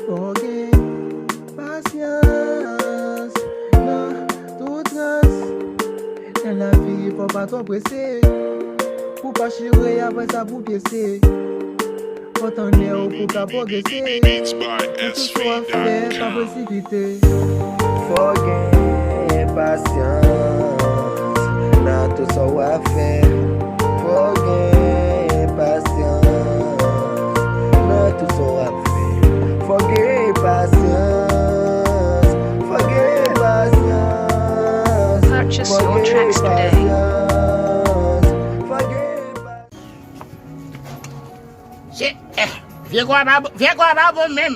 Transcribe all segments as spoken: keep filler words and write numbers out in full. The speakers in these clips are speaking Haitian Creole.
Fò w gen pasyans nan tout rans. Nan lavi, fò w pa twò prese. Pou w pa chire, apre sa pou w pyese. Fò w tann lè w pou w ka pwogrese. Nan tout sa w ap fè, pa presipite. Fò w gen pasyans nan tout sa w ap fè. Fò w gen pasyans nan tout sa w ap fè. Fò w gen pasyans. Fò w gen pasyans. Purchase your tracks today. Fò w gen pasyans. Se, eh, vye kwa pa bon, vye kwa pa bon menm.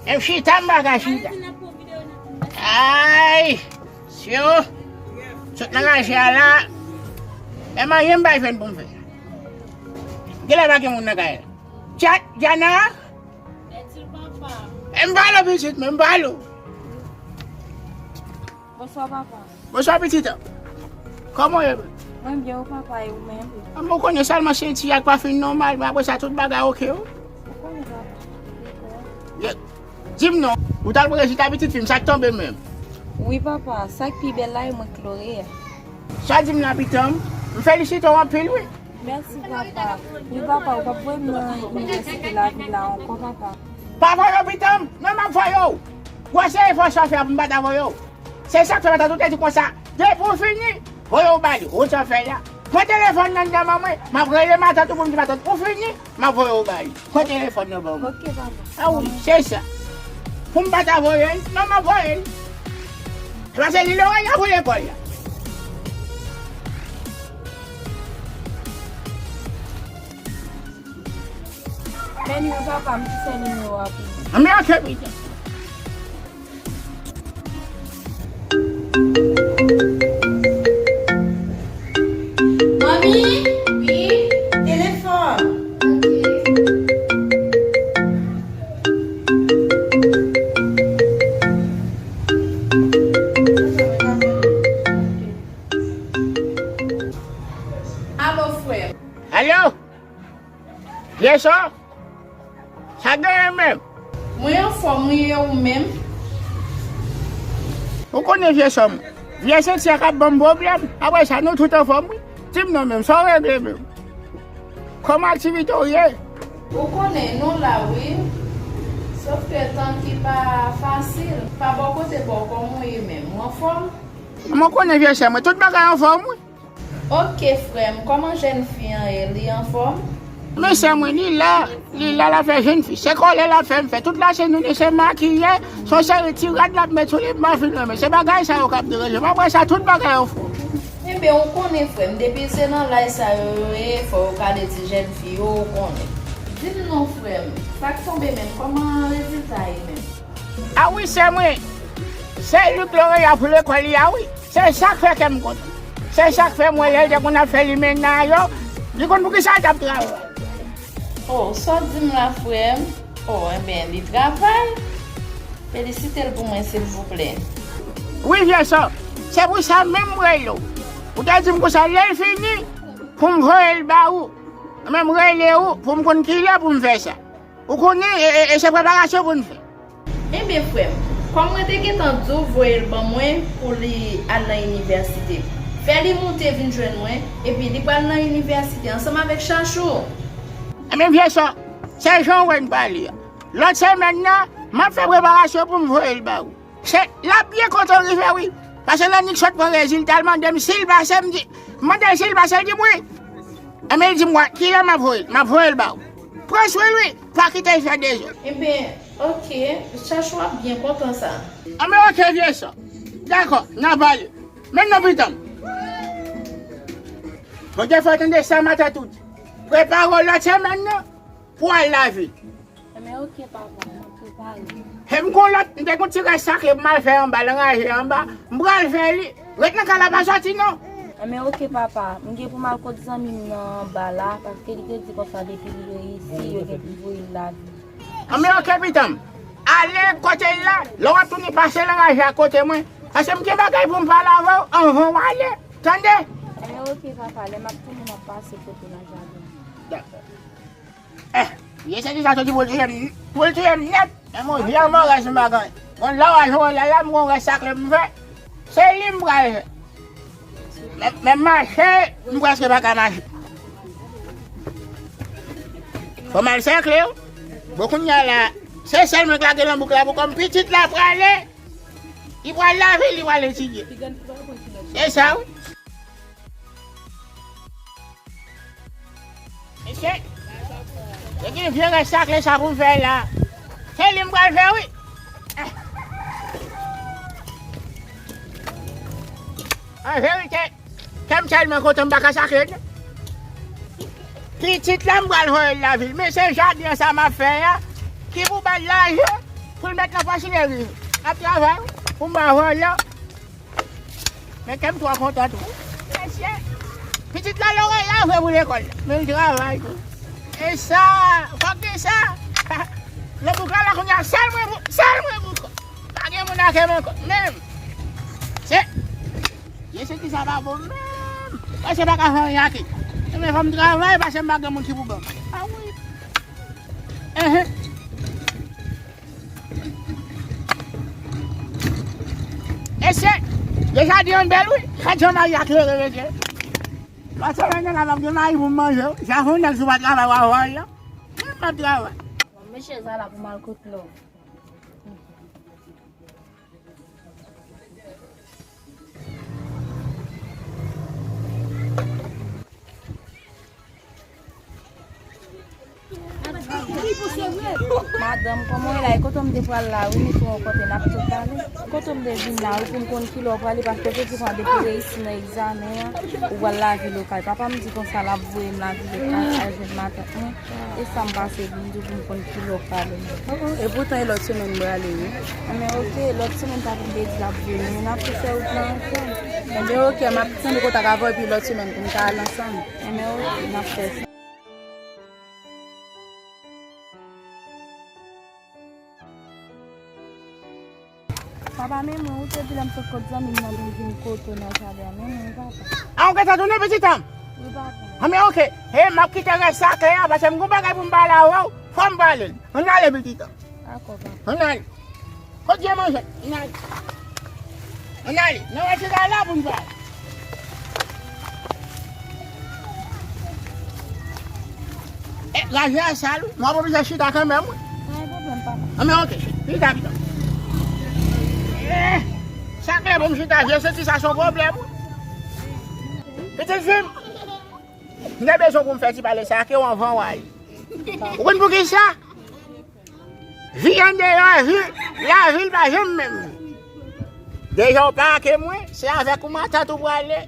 M chita, m pa ka chita. Ay, syo. Sot nan raje a la. E manje m pa jwenn pou m fè. Genlè pa gen moun nan kay la. Tchat, Jana? E m pale w pitit, men m pale w. Bonswa, papa. Bonswa, pitit. Kòman w ye? Mwen byen, wi, papa, e ou menm? A, mwen konnen sèlman senti a k pa fin nòmal, men apre sa, tout bagay oke, wi. Ou konnen, papa. Ye, di m non, ou t al pran rezilta pitit fi m, sa k tonbe menm? Wi, papa, sa k pi bèl la, e mwen k lore a. Sa di m la, pitit m, m felisite w anpil, wi. Mèsi, papa. Wi, papa, ou p ap voye m nan inivèsite lavil la ankò, papa. Pa voye w, pitit m, non, m ap voye w. Gwo se efò sa w fè a pou m pa ta voye w. Se sa k fè m ta toujou di konsa, depi w fini, voye w ba li, ou sa w fè la. Pran telefòn nan nan men mwen, m ap rele matant ou pou m di matant ou fini, m ap voye w ba li. Pran telefòn nan ban mwen. Ok, papa. A wi, se sa. Pou m pa ta voye l, non, m ap voye l. Se paske li lore a pou lekòl la. Men nimewo papa m, ki se nimewo a pou mwen? Anben, ok, pitit. Manmi, wi, telefòn. Ok. Alo, frè m. Alo? Vye sè? Sa genyen menm? Mwen anfòm, wi, e ou menm? Ou konnen vye sè m. Vye senti a k ap ban m pwoblèm. Apre sa, nou tout anfòm, wi. Di m non menm, sa w regle menm? Kòman aktivite w ye? Ou konnen, nou la, wi. Sòf ke tan ki pa fasil. Pa bò kote pa w, kòman w ye menm? Ou anfòm? Mwen konnen vye sè mwen, tout bagay anfòm, wi. Ok, frè m, kòman jèn fi an ye? Li anfòm? Men sè mwen, li la, li la, l ap fè jèn fi. Se kòlè l ap fè m fè. Tout lajounen se makiye, se yon seri ti rad l ap met sou li, m pa fin renmen. Se bagay sa yo k ap deranje m. Apre sa, tout bagay anfòm. Enben, ou konnen, frè m, depi se nan laj sa yo yo ye, fò yo kale ti jèn fi yo, ou konnen. Di m non, frè m, sa k tonbe menm, kòman rezilta ye menm? A wi, sè mwen. Se li k lore a pou lekòl li a, wi. Se sa k fè kè m kontan. Se sa k fè m wè lè l te konn ap fè limena yo, li konn poukisa l t ap travay. O, sa w di m la, frè m? O, enben, li travay. Felisite l pou mwen, silvouplè. Wi, vye sè. Se pou sa menm m rele w. Ou te di m konsa, lè l fini, pou m voye l ba ou. Mwen menm, m rele w pou m konn kilè pou m fè sa. Ou konnen, e, e, e se preparasyon pou n fè. Enben, frè m, kòm mwen te gentan di w voye l ban mwen pou li al nan inivèsite, fè li moute vin jwenn mwen, epi li pral nan inivèsite ansanm avèk Chachou. Enben, vye sè, se jan w wè n pale a. Lòt semèn nan, m ap fè preparasyon pou m voye l ba ou. Se, l ap byen kontan rive, wi. Paske lè Nick sot pran rezilta, l mande m si l pase, m di, m mande l si l pase, l di m wi. Enben, l di m, "Wè, kilè m ap voye l? M ap voye l ba ou." Pran swen l, wi. Pa kite l fè dezòd. Enben, ok. Chachou ap byen kontan sa. Enben, ok, vye sè. Dakò, n a pale. Men non, pitit m. Bondye fè w tande sa matant ou di. Prepare w lòt semèn nan pou w al lavil. Enben, ok, papa, m ap prepare. E m gon lòt, m te gon ti rès sakle pou m al fè anba, nan raje anba. M pral fè li. Ret nan kay la, pa sòti non. Enben, ok, papa, m gen pou m al kot zanmi m nan anba la, paske li te di konsa depi li reyisi, yo gen pou voye l lavil. Enben, ok, pitit m. Ale kote l la, lè w ap tounen pase nan raje a kote mwen. Paske m gen bagay pou m pale avè w anvan w ale. Tande? Enben, ok, papa, lè m ap tounen, m ap pase kote w nan jaden. Dakò. Eh, vye sè sa soti pou l touye m, pou l touye m nèt. Men mon vye anmò rès m pa gen. Bon, lè w a jwenn la, la, m gon rès sakle m fè. Se li m pral fè. Men, men mache, m prèske pa ka mache. Fò m al sakle, wi. Bon, kounye a la, se sèl mwen k lage nan bouk la pou kò m. Pitit la prale, li pral lavil, li pral etidye. Se sa, wi. Mesye, se gen vye rès sakle sa pou m fè la. Se li m pral fè, wi. An verite, kè m tèlman kontan m pa ka sakle, non. Pitit la m pral voye l lavil. Men se jaden sa m ap fè a, ki pou ba l lajan pou l met nan pòch li rive. Ap travay, wi, pou m pa vòlò. Men kè m twò kontan tou. Mesye, pitit la lòrèy la vre pou lekòl la. Men l travay tou. E sa, fòk gen sa. Nan bouk la, la kounye a, sèl mwen pou, sèl mwen pou kò. Pa gen moun ak m ankò. Menm. Se, je se ki sa pa bon menm. Paske pa ka fè anyen ak li. Men fò m travay, paske m pa gen moun ki pou ban m. A wi. Enhen. Mesye, deja di yon bèl wi. Gad jan mari a klere, mesye. Lòt semèn nan, m ap gen mari pou m manje, wi. Sa fè yon nèg sou pa travay, w a vòlò. M ap travay. Bon, mesye, sa la pou m al kote lòt. Madanm, kòman w ye la? E kote w m te pral la, wi, m te rankontre n ap tou pale. Kote w m te vin la, wi, pou m konn kilè w prale, paske w te di konsa depi w reyisi nan egzamen an, ou pral lavi lokal. Papa m di konsa l ap voye m lavi lokal, al jwenn matant mwen. E sa m pase pou m di w pou m konn kilè w prale. E poutan e lòt semèn m prale, wi. Enben, oke, lòt semèn papa m te di l ap voye m, men n ap tou fè wout la ansanm. Enben, oke, m ap tande kontak avè w epi lòt semèn pou n ka al ansanm. Enben, oke, n ap fè sa. Papa, men mwen, ou te di lè m sot kot zanmi m nan pou m vin kote w nan jaden an, men mwen, papa. A, ou gentan tounen, pitit an m? Wi, papa. A, men oke. E, m ap kite rès sakle a, paske m gon bagay pou m pale avè w, fò m pale l. Ann ale, pitit an m. Dakò, papa. Ann ale. Kot je manje? Ann ale. Ann ale. Nan wè ti kay la pou n pale. E, raje a sal, wi. M ap oblije chita kanmenm, wi. Pa gen pwoblèm, papa. Anben, oke, chita, chita. E, sa klè pou m chita, vye senti sa se yon pwoblèm, wi. Pitit fi m, m gen bezwen pou m fè ti pale sa ak ou anvan w ale. Ou konn poukisa? Vi andeyò, vi lavil pa janm menm. Deja w pa ak mwen, se avèk ou matant ou prale.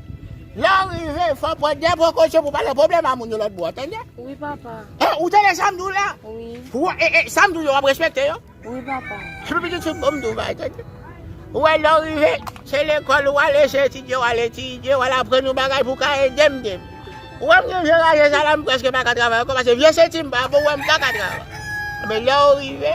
Lè w rive, fò w pran de prekosyon pou w pa nan pwoblèm a moun yo lòtbò, tande? Wi, papa. E, ou tande sa m di w la? Wi. Ou, e, e, sa m di w yo, w ap respekte yo? Wi, papa. Epi pitit fi m, bon, m di w bagay, tande? Ou wè, lè w rive, se lekòl ou ale, se etidye w al etidye, w al aprann yon bagay pou w ka ede m, ede m. Ou wè m gen vye raje sa la, m prèske pa ka travay ankò, paske vye senti m pa bon, ou wè m pa ka travay. Men lè w rive,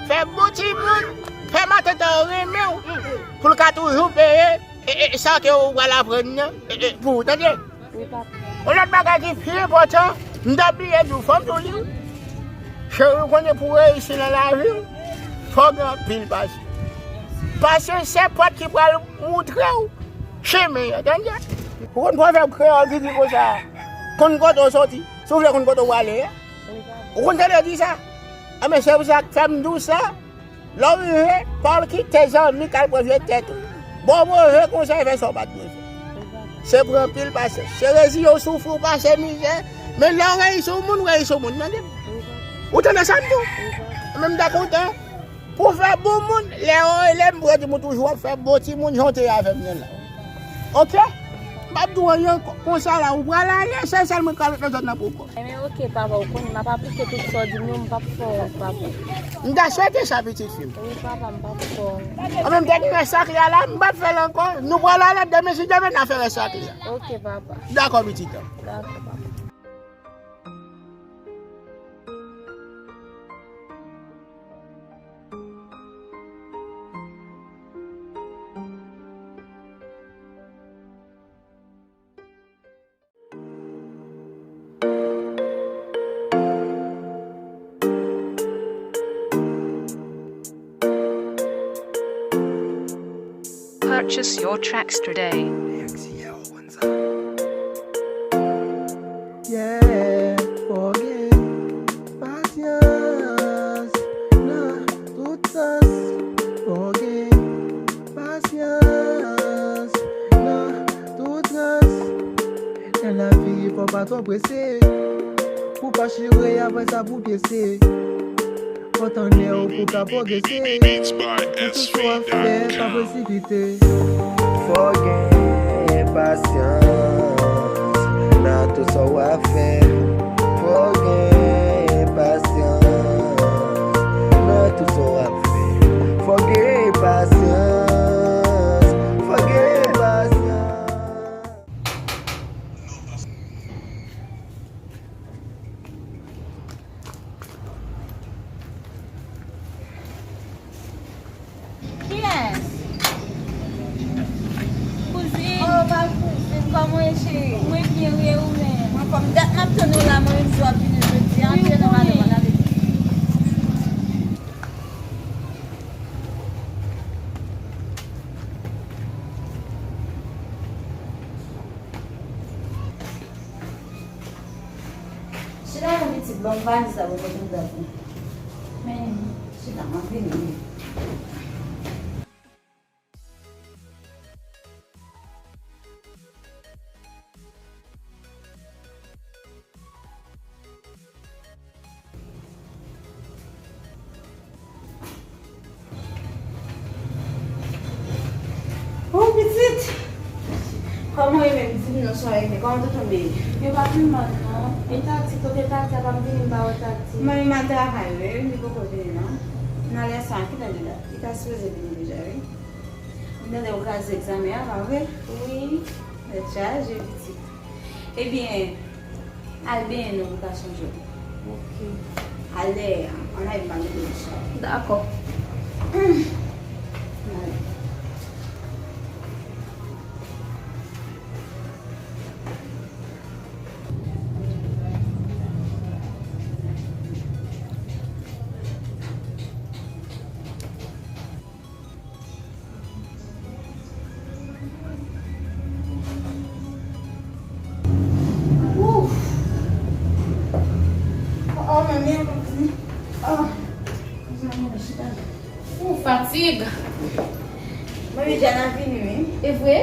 fè bon timoun, fè matant an renmen w, pou l ka toujou peye, e, e, sa ke ou pral aprann nan, e, e, pou ou, tande? Wi, papa. Yon lòt bagay ki pi enpòtan, m t ap bliye di w, fò m di w li, wi. Cheri, ou konnen pou w reyisi nan lavi w, fò w gen anpil pasyans. Pasyans se pòt ki pral moutre w chemen an, tande? Ou konn pwovèb kreyòl ki di konsa, konn kote w soti, si w vle konn kote w prale a. Ou konn tande yo di sa? Anben, se pou sa k fè m di w sa. Lè w rive, pa al kite zanmi k al pran vye tèt ou. Ba w move konsèy, fè sa w pa t dwe fè. Se pran anpil pasyans. Se reziye w soufri, w pase mizè. Men lè w reyisi yon moun, w reyisi yon moun, tande? Ou tande sa m di w? Anben, m ta kontan. Pou w fè bon moun, lè yo rele m, pou yo di m ou toujou ap fè bon timoun, jan w te ye avè m nan la. Oke? M p ap di w anyen ankò. Konsa la, ou pral ale, se sèl mwen k ka ret nan zòn nan pou w kò. Enben, oke, papa, ou konnen, m ap aplike tout sa w di m yo, m p ap fè wont, papa. M ta swete sa, pitit fi m. Wi, papa, m p ap fè wont. Anben, m te gen rès sakle a la, m p ap fè l ankò. Nou pral ale demen, si Dye vle, n a fè rès sakle a. Oke, papa. Dakò, pitit an m. Dakò, papa. Purchase your tracks today. Yeah, fò gen pasyans nan tout sans. Fò gen pasyans nan tout sans. Nan lavi, fò pa twò prese. Pou pa chire, apre sa pou pyese. Fò tande w pou ka pwogrese. Nan tout sa w ap fè, pa presipite. Fò w gen pasyans nan tout sa w ap fè. Fò w gen pasyans nan tout sa w ap fè. Fò w gen pasyans. Fò w gen pasyans. Kiyès? Kouzin. Oh, pa kouzin, kòman w ye, cheri? Mwen byen, wi, e ou menm? Mwen anfòm. Dat m ap tann ou la, mwen menm, si w ap vini jodi a. Antre nan madanm nan, ale. Chita non pitit, ban m valiz la pou pote m dòmi. Men, chita, m ap vini wi. Oh, pitit! Kòman w ye menm? Di m non, sa w ye menm? Kòman tonton Bey? Yo pa pi mal non. E Tati, kote Tati a? Pa m vini m pa wè Tati. Manmi m al travay wi, li poko vini non. Nan lè sa, kilè li la? Li ta sipoze vini deja wi. M tande w kraze egzamen an, pa vre? Wi. Tèt chaje, pitit. Ebyen, al benyen non pou w ka sonje w. Ok. Al dèyè a, ann al ba m dlo sa. Dakò. Al. Ouf! Oh, manmi, oh. Ou fatig. Manmi, Jana vini wi. E vre?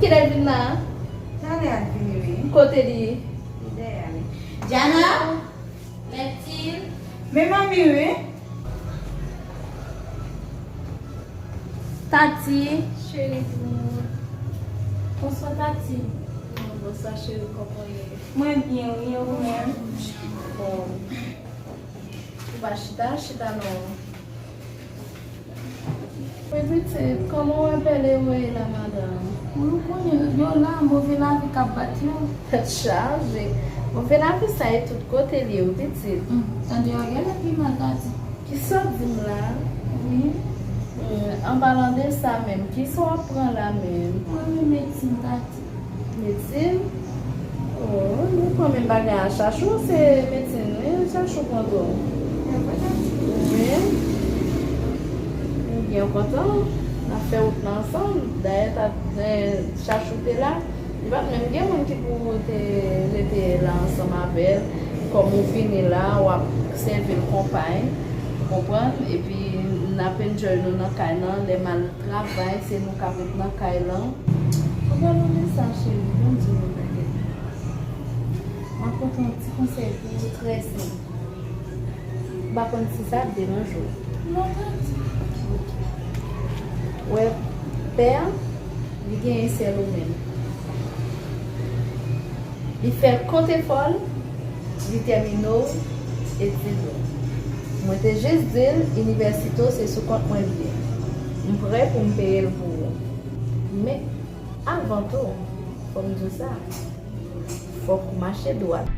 Kilè l vin la a? Talè a l vini wi. Kote li ye? Li dèyè a wi. Jana! Mètil. Men manmi wi. Tati. Cheri pou mwen. Bonswa Tati. Bonswa cheri, kòman w ye? Mwen byen wi, e ou menm? Bon. Ou pa chita, chita non. Wi pitit, kòman w ap pale woye la madanm? Wi, ou konnen, yo la, move lavi k ap bat yo. Tèt chaje. Move lavi sa e tout kote l ye wi pitit. Hum, tande yo genlè pi mal Tati. Kisa w di m la? Wi. Hum, an palan de sa menm, kisa w ap pran la menm? Mwen men medsin Tati. Medsin? Oh, nou pran menm bagay a. Chachou se medsin wi, Chachou pran tou. Wi. M byen kontan. N ap fè wout lan ansanm. Dayè ta, eh, Chachou te la. Li pa t menm gen moun ki pou te rete la ansanm avè l. Kòm ou vini la, w ap sèvi l konpay. Ou konprann? Epi n ap enjoy nou nan kay lan. Lè m al travay, se nou k ap ret nan kay lan. Ou pral wè sa, cheri, ban m di w yon bagay. M ap pote yon ti konsèy pou ou, trè senp. M pa konn si sa ap deranje w. Non, pa di. Ou wè, pè a, li genyen sèl ou menm. Li fè tout efò l, li tèmine w etid ou. Mwen te jis di l, inivèsite w se sou kont mwen li ye. M prè pou m peye l pou ou. Men, avan tou, fò m di w sa, fòk ou mache dwat.